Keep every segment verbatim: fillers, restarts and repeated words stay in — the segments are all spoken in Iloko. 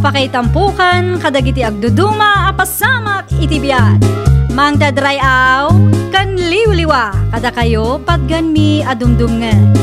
Pakaitampukan kadagiti agduduma a pasamak iti biag. Mangted ray-aw ken liwliwa kadakayo patganmi a dumdumngeg.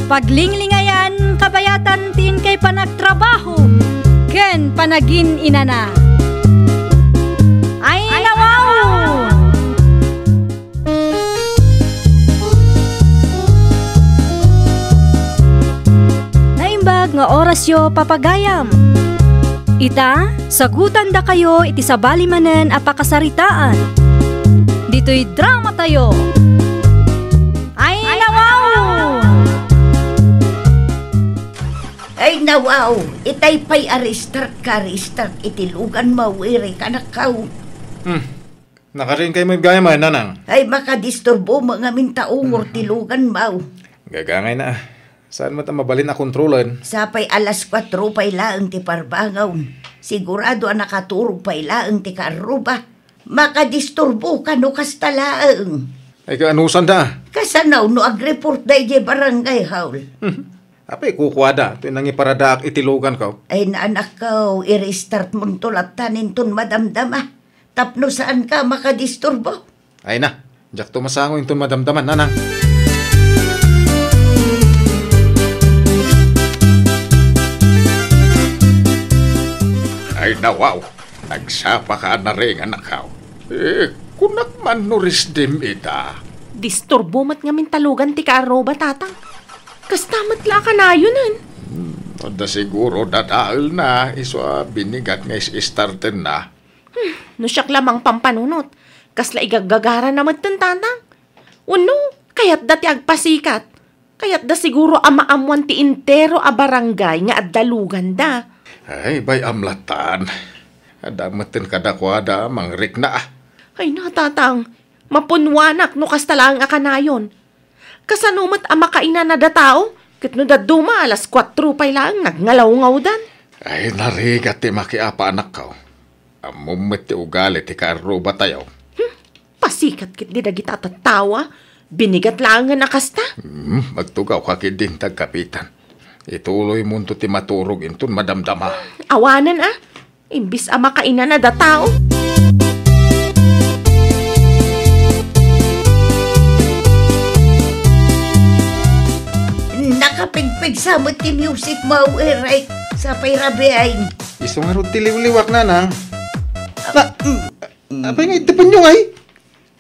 Paglinglingayan kabayatan ti inkay panagtrabaho ken panagin-inana. Ay, nawaw! Naimbag nga orasyo, papagayam. Ita, sagutandakayo iti sabali manen a pakasaritaan. Ditoy dramatayo. Ay, nawaw! Ay, nawaw! Itay pay a restart ka, restart iti lugan mo, Eric, anakkaw. Hmm. Nakariingkay met gayam, nanang. Ay, makadisturbo met ngamin ta ungor ti lugan mo. Gagangayna, ah. Saan met a mabalin a kontrolen? Sapay alas kuatro pay laeng ti parbangon. Sigurado a nakaturog pay laeng ti kaarruba. Makadisturbo ka no kasta laeng. Ay, kaanusanda? Kasano no agreport da idiay barangay hall? Hmm. Apay kukuada, toy nangiparadaak iti lugan ko. Ay, naanakko, i-restart monto latta ninton madamdama. Tapno saan ka makadisturbo. Ay na, diak to masango inton madamdaman, nanang. Ay, nawaw, nagsapa ka na rin, anakkaw. Eh, kunak man no risdim ita. Disturbo met ngamin ta lugan ti kaarruba, tatang. Kasta met la a kanayonen. Hmm, adda siguro dadael na, isu a binigat nga is-starten na. Hmm, no siak lamang pampanunot, kasla igaggagara na metten, tatang. Wenno, kayatda ti agpasikat. Kayatda siguro a maammuan ti entero a barangay nga adda luganda. Ay, bay-am lattan. Adda metten kadakuada, mangrikna. Ay na, tatang, mapunwanak no kasta laeng a kanayon. Kasano met a makainanada tao? Ket no dadduma, alas kuatro pay laeng nagngalawngadan. Ay, narigat ti makiapa, anakko. Ammom met ti ugali ti kaarrubatayo. Hmm, pasikat ketdi dagita a tattawa. Binigat laengen a kasta. Hmm, agtugawka ketdi inta agkapitan. Ituloymonto ti maturog inton madamdama. Awanen, a. Imbis a makainanada tao. Nakapigpigsa met ti music mo, Eric. Sapay rabiin. Isu ngarud ti liwliwak, nanang. Na, mm, apay nga iti penyo, ay?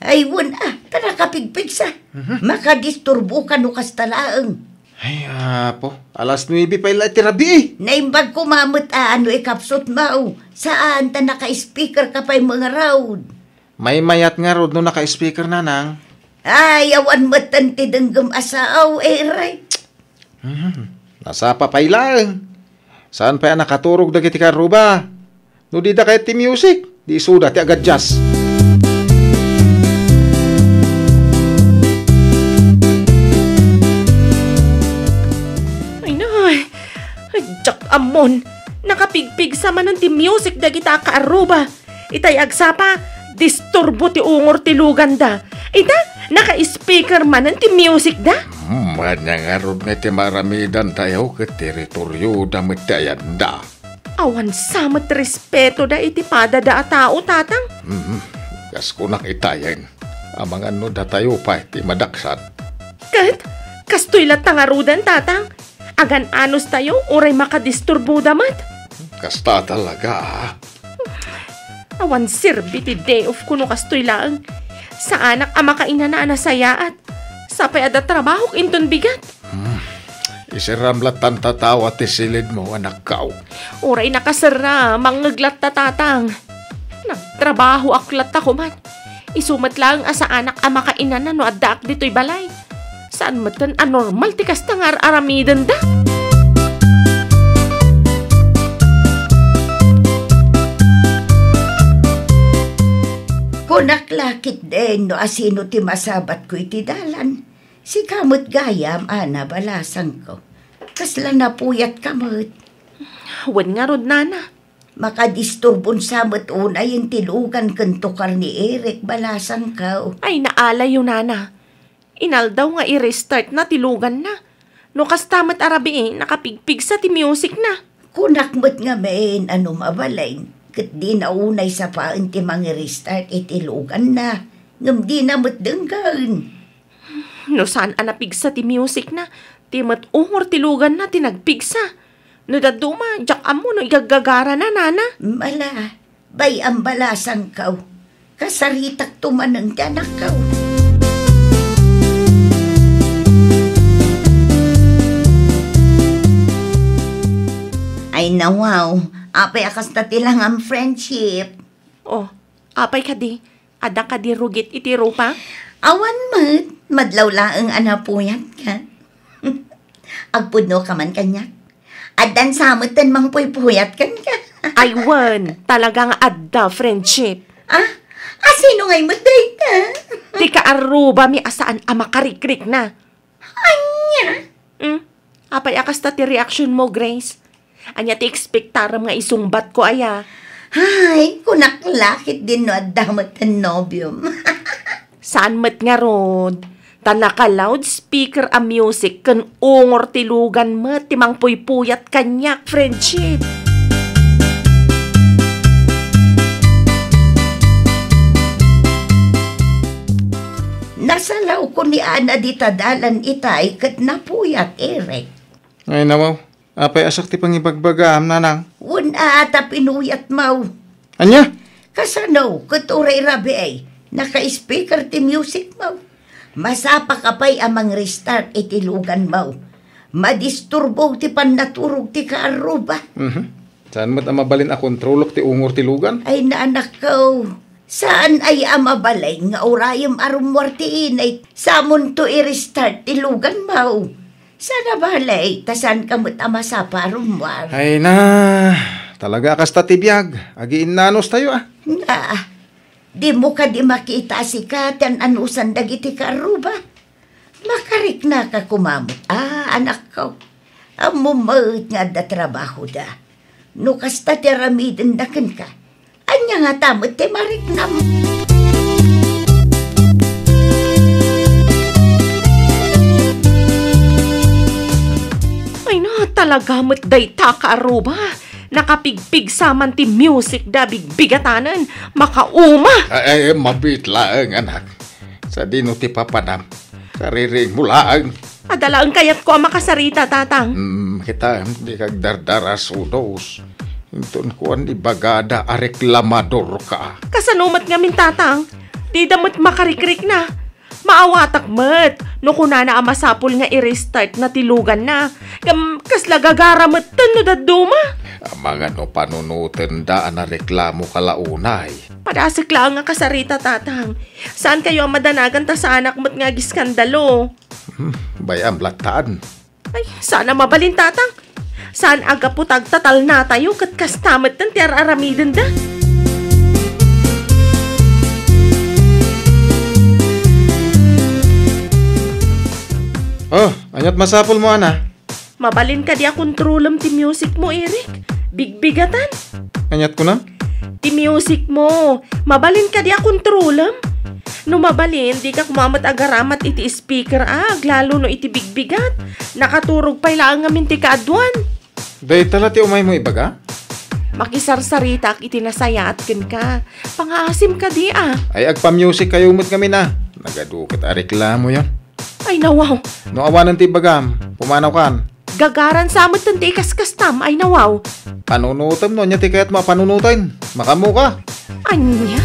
Ay, wen, a, ta nakapigpigsa. Mhm. Makadisturbo ka no kasta laeng. Ay, apo, alas nuebe pay la iti rabii. Naimbag koma met a no ikapsut mo. Saan ta naka-speaker ka pay mangarud. Maymayat ngarud no naka-speaker, nanang. Ay, awan metten ti denggem a sao, Eric. Mhm. Nasapa pay laeng. Saan pay a nakaturog dagiti kaarruba? No dida kayat ti music, di isuda ti agadjaz. Ay, nay. Ay, diak ammon. Nakapigpigsa manen ti music dagita a kaarruba. Itay agsapa, disturbo ti ungor ti luganda. Ita, naka-speaker manen ti music da. Hmm, ania ngarud nga iti maaramidantayo ket teritorioda met ti ayanda. Awan sa met respetoda iti padada a tao, tatang. Hmm, kas kunak itayen, amangan no datayo pay ti madaksat. Ket, kastoy latta ngaruden, tatang. Agan-anostayo uray makadisturboda met. Kasta talaga, a. Awan serbi ti day off ko no kastoy laeng. Saanak a makainana a nasayaat. Sapay adda trabahok inton bigat. Hmm. Iserram lattan ta tawa ti silidmo, anakko. Uray nakaserra, mangngeg latta, tatang. Nagtrabahoak latta koman. Isu met laeng a saanak a makainana no addaak ditoy balay. Saan metten a normal ti kasta nga ar-aramidenda? Kunak la ketdin no asino ti masabatko iti dalan. Sika met gayam, Ana, balasangko. Kasla napuyatka met. Wen ngarud, nana. Makadisturbon sa met unayen ti lugan ken tukar ni Eric, balasangko. Ay, naalayo, nana. Inaldaw nga i-restart na ti luganna. No kasta met a rabii, nakapigpigsa ti music na. Kunak met ngamin a no mabalin, ket dina unay sapaen ti mangi-restart iti luganna, ngem dina met denggen. No saan a napigsa ti musicna, ti met ungor ti luganna ti nagpigsa. No dadduma, diak ammo no igaggagarana, nana. Mala, bay-am balasangko. Kasaritakto manen ti anakko. Ay, nawaw. Apay a kasta ti langam, friendship? Oh, apay kadi? Adda kadi rugit iti rupa? Awan met, madlaw laeng a napuyatka. Agpudno ka man kaniak. Addan sa met ti mangpuypuyat kenka. Ay, wen, talaga nga adda, friendship. Ah? Asino ngay met dayta? Ti kaarrubami a saan a makarikrikna. Ania? Hmm? Apay a kasta ti reaksyon mo, Grace? Ania ti ekspektarem nga isungbatko aya? Ay, kunak la ket dinno adda met ti nobiom. Saan met ngarud, ta naka-loudspeaker a music ken ungor ti lugan met ti mangpuypuyat kaniak, friendship. Nasalawko ni Ana dita dalan itay ket napuyat, Eric. Ay, nawaw. Apay a siak ti pangibagbagaam, nanang? Wen a, ta pinuyatmo. Ania? Kasano, ket uray rabii, naka-speaker ti musicmo. Masapaka pay a mang-restart iti luganmo. Madisturbo ti pannaturog ti kaarruba. Mhm. Saan met a mabalin a kontrolok ti ungor ti lugan? Ay, nanakko. Saan aya a mabalin nga urayem a rummuar ti init, sa amonto i-restart ti luganmo. Saan a balay, ta saanka met a masapa a rummuar. Ay na, talaga a kasta ti biag. Agiinnanustayo, a. Nga, dimo kadi makita a sika ti an-anusan dagiti kaarruba? Makariknaka koma met, a, anakko. Ammom met nga adda trabahoda. No kasta ti aramidenda kenka, ania ngata met ti mariknam? Ay na, talaga met dayta kaarruba. Nakapigpigsa man ti musicda bigbigatanen. Makauma! Ay, ay, mabiit laeng, anak. Sadino ti papanam? Kaririingmo laeng. Adda laeng kayatko a makasarita, Tatang. Hmm, kita, dika agdardarasudos. Inton kuan, ibagada a reklamadorka. Kasano met ngamin, Tatang? Dida met makarikrikna. Maawatak met no kunana a masapul nga i-restartna ti luganna. Ngem kasla gagara metten no dadduma. Amangan no panunotenda a nareklamoka la unay. Padasek laeng a kasarita, Tatang. Saankayo a madanagan ta saanak met nga agiskandalo. Hmm, bay-am lattan. Ay, saan a mabalin, Tatang. Saan a gapu ta agtatalnatayo ket kasta metten ti ar-aramidenda. Oh, aniat masapulmo, Ana? Mabalin kadi a kontrolem ti musicmo, Eric? Bigbigatan. Aniat kunam? Ti musicmo. Mabalin kadi a kontrolem? No mabalin, dika koma met agaramat iti speaker a, aglalo no iti bigbigat. Nakaturog pay laeng ngamin ti kaaduan. Dayta la ti umaymo ibaga? Makisarsaritak iti nasayaat kenka. Pangaasim kadi a. Ay, agpa-music kayo met ngamin a. Nagadu ket a reklamoyon. Ay, nawaw. No awanen ti ibagam, pumanawkan. Gagaran sa metten ti ikaskastam, ay, nawaw. Panunutem no ania ti kayatmo a panunoten. Makaammoka. Ania?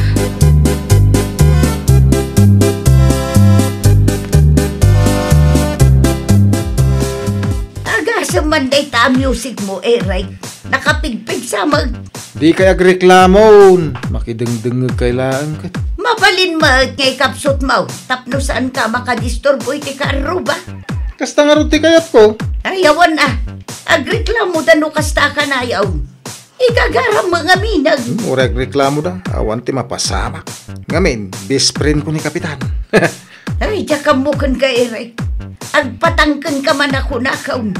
Agasem man dayta a musicmo, Eric. Nakapigpigsa met. Dikay agreklamon. Makidengdengngegkay laeng ket. Mabalin met nga ikapsutmo tapno saanka makadisturbo iti kaarruba. Kasta ngarud ti kayatko. Ay, awan a. Agreklamoda no kasta a kanayon. Igagaram met ngamin. Hmm, uray agreklamoda, awan ti mapasamak. Ngamin, best friend ko ni Kapitan. Ay, diak ammo kenka, Eric. Agpatangkenka man a kunakon.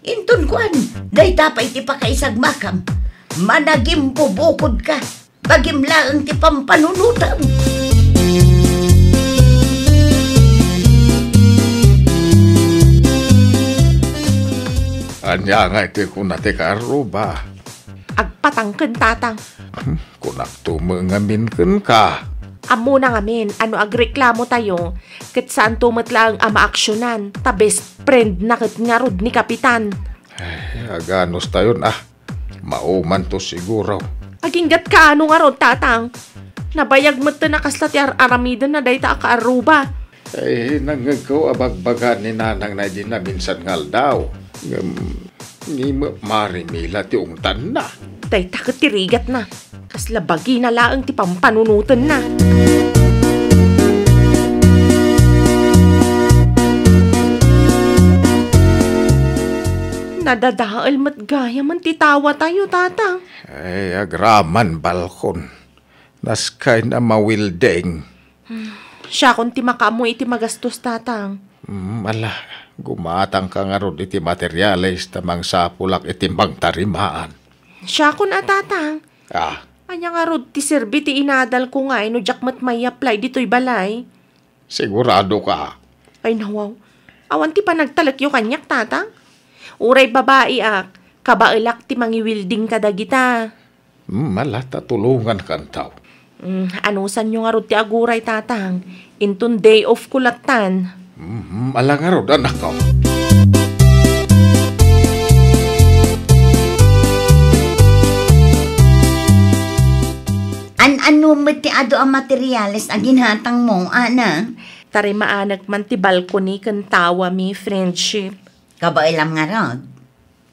Inton kuan, dayta pay ti pakaisagmakam. Managimbubukodka. Bagim laeng ti pampanunotam. Ania ngay ti kuna ti kaarruba? Agpatangken, Tatang. Hmm, kunakto met ngamin kenka. Ammona ngamin a no agreklamotayo, ket saanto met laeng a maaksionan, ta best friend na ket ngarud ni Kapitan. Ay, aganustayon, ah. Maumanto siguro. Aginggat kaano ngarud, Tatang? Nabayag metten a kasla ti ar-aramidenna dayta a kaarruba. Ay, nangngegko a bagbaga ni nanangna idi naminsan nga aldaw. Ngem, ni ma-, Mari Mila ti ungtanna. Dayta ket ti rigatna. Kasla bagina laeng ti pampanunotenna. Nadadael met gayamen ti tawatayo, Tatang. Ay, agraman, balkon. Naskayna mawilding. Siakon ti makaammo iti magastos, Tatang. Mm, ala, gumatangka ngarud iti materials ta mangsapulak iti mangtarimaan. Siakon a, Tatang. Ah. Ania ngarud ti serbi ti inadalko ngay no diak met may-apply ditoy balay? Sigurado ka? Ay, nawaw. Awan ti panagtalekyo kaniak, Tatang. Uray babaiak, kabaelak ti mangiwilding kadagita. Hmm, ala, ta tulongankanto. Hmm, anusanyo ngarud ti aguray, Tatang. Inton day off ko lattan. Hmm, ala ngarud, anakko. An-ano met ti adu a materials a ginatangmo, ana? Tarimaanek man ti balcony ken tawami, Friendship. Kabaelam ngarud?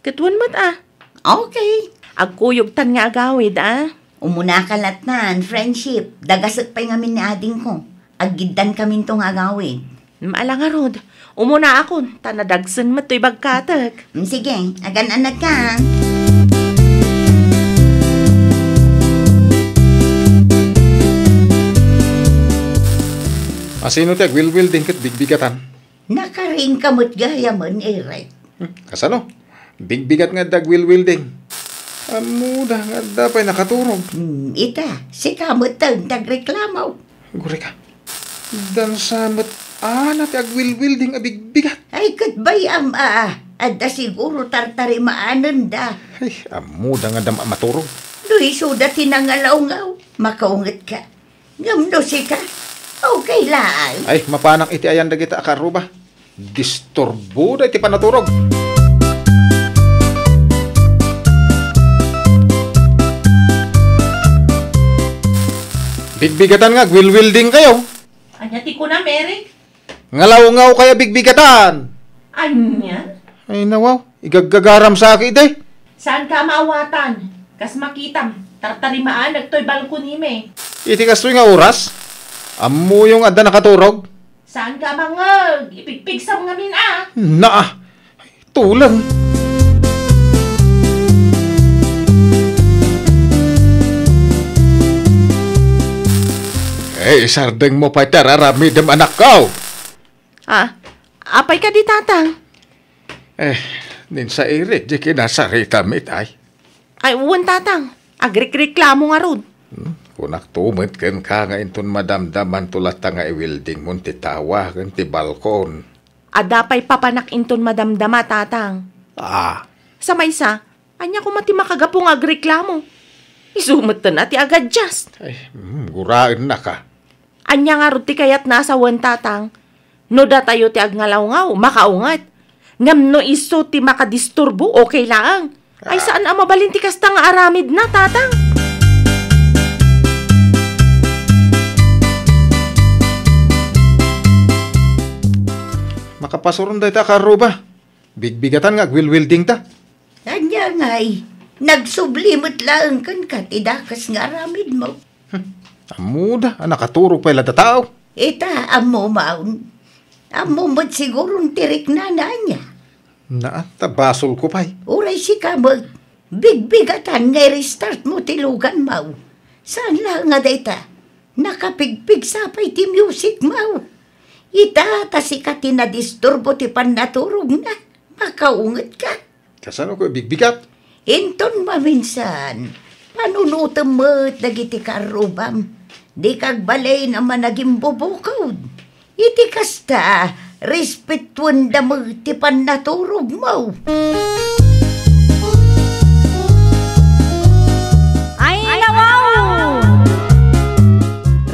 Ket wen met a. Okay. Agkuyogtan nga agawid a. Umunaka lattan, Friendship. Dagasek pay ngamin ni adingko. Aggiddankaminto nga agawid. Mm, ala ngarud. Umunaakon, ta nadagsen met toy bagkatek. Mm, sige, agan-anadka. Asino ti agwilwilding ket bigbigatan? Nakaringka met gayamen, Eric. Hmm, kasano? Bigbigat nga adda agwilwilding. Ammoda nga adda pay nakaturog. Hmm, ita, sika met ti agreklamo. Gurika. Dansa met ana ti agwilwilding a bigbigat. Ay, ket bay-am a, adda siguro tartarimaanenda. Ay, ammoda nga adda maturog. No isuda ti nangalawngaw, makaungetka. Ngem no sika, okay laeng. Ay, mapanak iti ayan dagita a kaarruba. Disturbo dayta panaturog. Bigbigatan nga agwilwilding kayo. Ania ti kunam, Eric? Ngalawngaw kaya bigbigatan. Ania? Ay, nawaw. Igaggagaram sa aki, day. Saanka a maawatan? Kas makitam, tartarimaan dagtoy balkonimi. Iti kastoy nga oras? Ammoyo nga adda nakaturog? Saanka a mangngeg? Ipigpigsam ngamin a. Naa! Tuleng! Eh, isardeng mo pay ti ar-aramidem, anakko! Ah, apay kadi, Tatang? Eh, ninsairik di kinasaritam itay. Ay, wen, Tatang. Agrikreklamo ngarud. Hmm, kunakto met kenka nga inton madamdamanto latta nga iwildingmon ti tawa ken ti balkon. Adda pay papanak inton madamdama, Tatang. Ah. Sa maysa, ania koma ti makagapu nga agreklamo? Isu metten a ti agadjust. Ay, mm, guraennaka. Ania ngarud ti kayatna a sawen, Tatang? No datayo ti agngalawgaw, makaunget. Ngem no isu ti makadisturbo, okay laeng. Ay, saan a mabalin ti kasta nga aramidna, Tatang? Makapasuron dayta a kaarruba. Bigbigatan nga agwilwilding ta. Ania ngay, nagsubli met laeng kenka ti dakes nga aramidmo. Hmm, ammoda a nakaturog pay la ta tao. Ita, ammo maon. Ammo met siguron ti riknana ania. Naa, ta basolko pay. Uray sika met, bigbigatan nga i-restart mo ti lugan mo. Saan la nga dayta? Nakapigpigsa pay ti music mo. Ita, ta sika ti nadisturbo ti pannaturogna. Makaungetka. Kasano ko ibigbigat? Inton maminsan, panunotem met dagiti kaarrubam. Dika agbalin a managimbubukod. Iti kasta, respetuenda met ti pannaturogmo.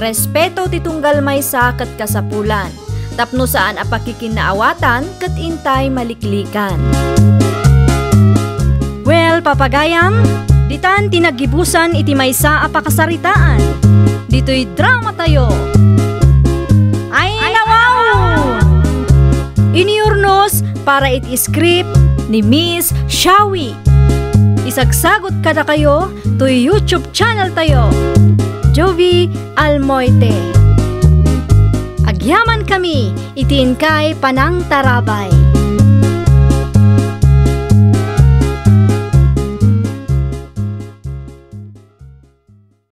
Respeto ti tunggal maysa ket kasapulan, tapno saan a pakikinnaawatan ket intay maliklikan. Well, papagayam, ditan ti naggibusan iti maysa a pakasaritaan. Ditoy drama tayo. Ay, nawaw! Iniurnos para iti script ni Miss Shawi. Isagsagot kadakayo toy YouTube channel tayo, Jovie Almoite. Agyaman kami iti inkay panangtarabay.